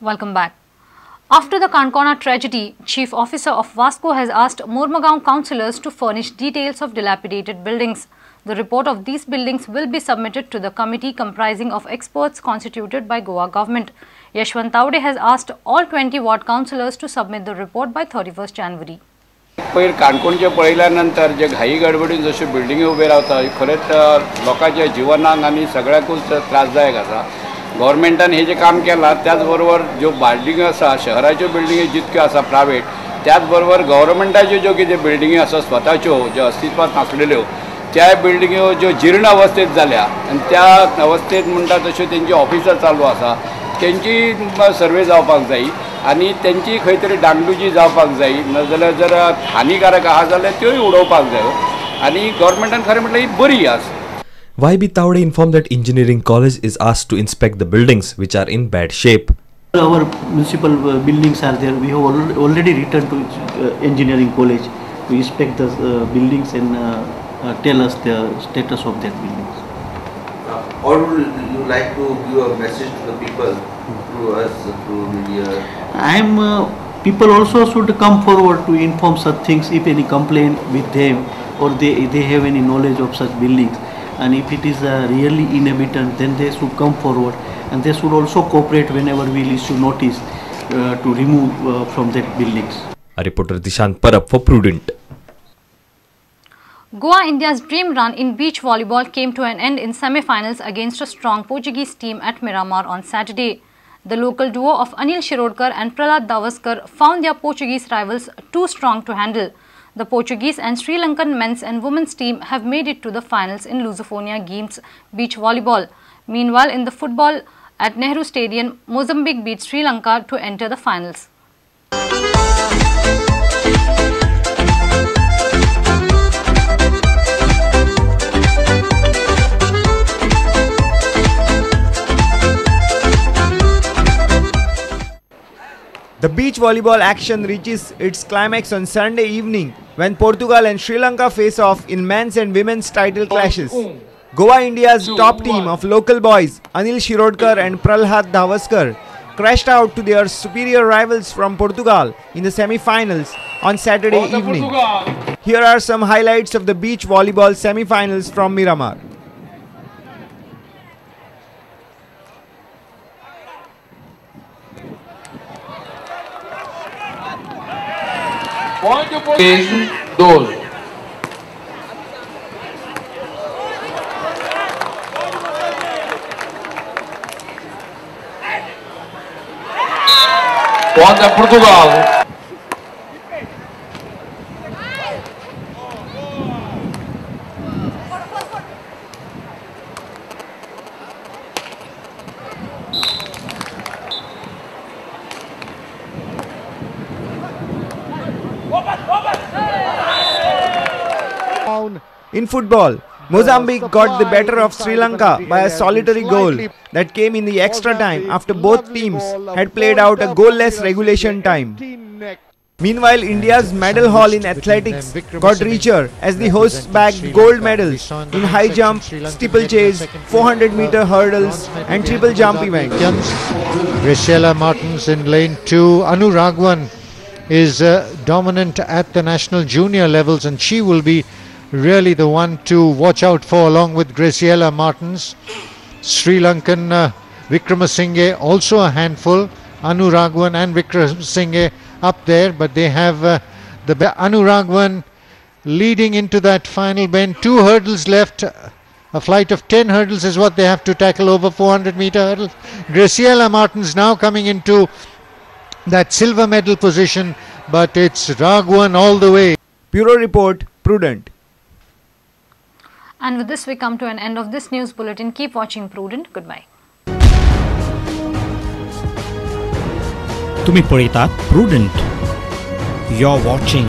Welcome back. After the Kankona tragedy, Chief Officer of Vasco has asked Mormugao councillors to furnish details of dilapidated buildings. The report of these buildings will be submitted to the committee comprising of experts constituted by Goa government. Yashwant Tawde has asked all 20 ward councillors to submit the report by 31st January. पयर काणकोणचे पळयल्या नंतर जे घाई गडबडीन जश्यो बिल्डिंगी उबे रावता खरेंच लोकांच्या जिवनाक आनी सगळ्याकूच त्रासदायक आसा. गव्हर्मेंटान हे जे काम केलां त्याच बरोबर ज्यो बिल्डिंगी आसा शहराच्यो बिल्डिंगी जितक्यो आसा प्रायवेट त्याच बरोबर गव्हर्मेंटाच्यो ज्यो कितें बिल्डिंगी आसा स्वताच्यो ज्यो अस्तित्वांत नासलेल्यो त्या बिल्डिंग्यो ज्यो जीर्ण अवस्थेत जाल्या आनी त्या अवस्थेत म्हणटा तश्यो तेंची ऑफिसां चालू आसा तेंची सर्वे जावपाक जाय आनी तेंची खंय तरी डागडुजी जावपाक जाय, नाजाल्यार जर हानिकारक आहा जाल्यार त्योय उडोवपाक जायो आनी गव्हर्मेंटान खरें म्हटल्यार ही बरी आसा. YB Tawde informed that Engineering College is asked to inspect the buildings which are in bad shape. Our municipal buildings are there. We have already written to Engineering College to inspect the buildings and tell us the status of that buildings. Or would you like to give a message to the people through us, through media? I am. People also should come forward to inform such things if any complaint with them or they have any knowledge of such buildings. And if it is really inhabitant, then they should come forward and they should also cooperate whenever we issue notice to remove from that buildings. A reporter Dishant Parab for Prudent. Goa India's dream run in beach volleyball came to an end in semi-finals against a strong Portuguese team at Miramar on Saturday. The local duo of Anil Shirodkar and Prahlad Davaskar found their Portuguese rivals too strong to handle. The Portuguese and Sri Lankan men's and women's team have made it to the finals in Lusophonia Games beach volleyball. Meanwhile, in the football at Nehru Stadium, Mozambique beat Sri Lanka to enter the finals. The beach volleyball action reaches its climax on Sunday evening when Portugal and Sri Lanka face off in men's and women's title clashes. Goa India's top team of local boys Anil Shirodkar and Prahlad Dhavaskar crashed out to their superior rivals from Portugal in the semi-finals on Saturday evening. Here are some highlights of the beach volleyball semi-finals from Miramar. Peso 12. Contra Portugal. In football, Mozambique got the better of Sri Lanka by a solitary goal that came in the extra time after both teams had played out a goalless regulation time. Meanwhile, India's medal haul in athletics got richer as the hosts bagged gold medals in high jump, steeplechase, 400-meter hurdles and triple jump events. Graciela Martins in lane 2. Anu Raghavan is dominant at the national junior levels, and she will be really the one to watch out for, along with Graciela Martins. Sri Lankan Vikramasinghe also a handful. Anu Raghavan and Vikramasinghe up there, but they have the Anu Raghavan leading into that final bend. 2 hurdles left. A flight of 10 hurdles is what they have to tackle over 400 meter hurdles. Graciela Martins now coming into that silver medal position, but it's Raghavan all the way. Bureau Report, Prudent. And with this, we come to an end of this news bulletin. Keep watching Prudent. Goodbye. तुम्ही पळयतात Prudent. You're watching.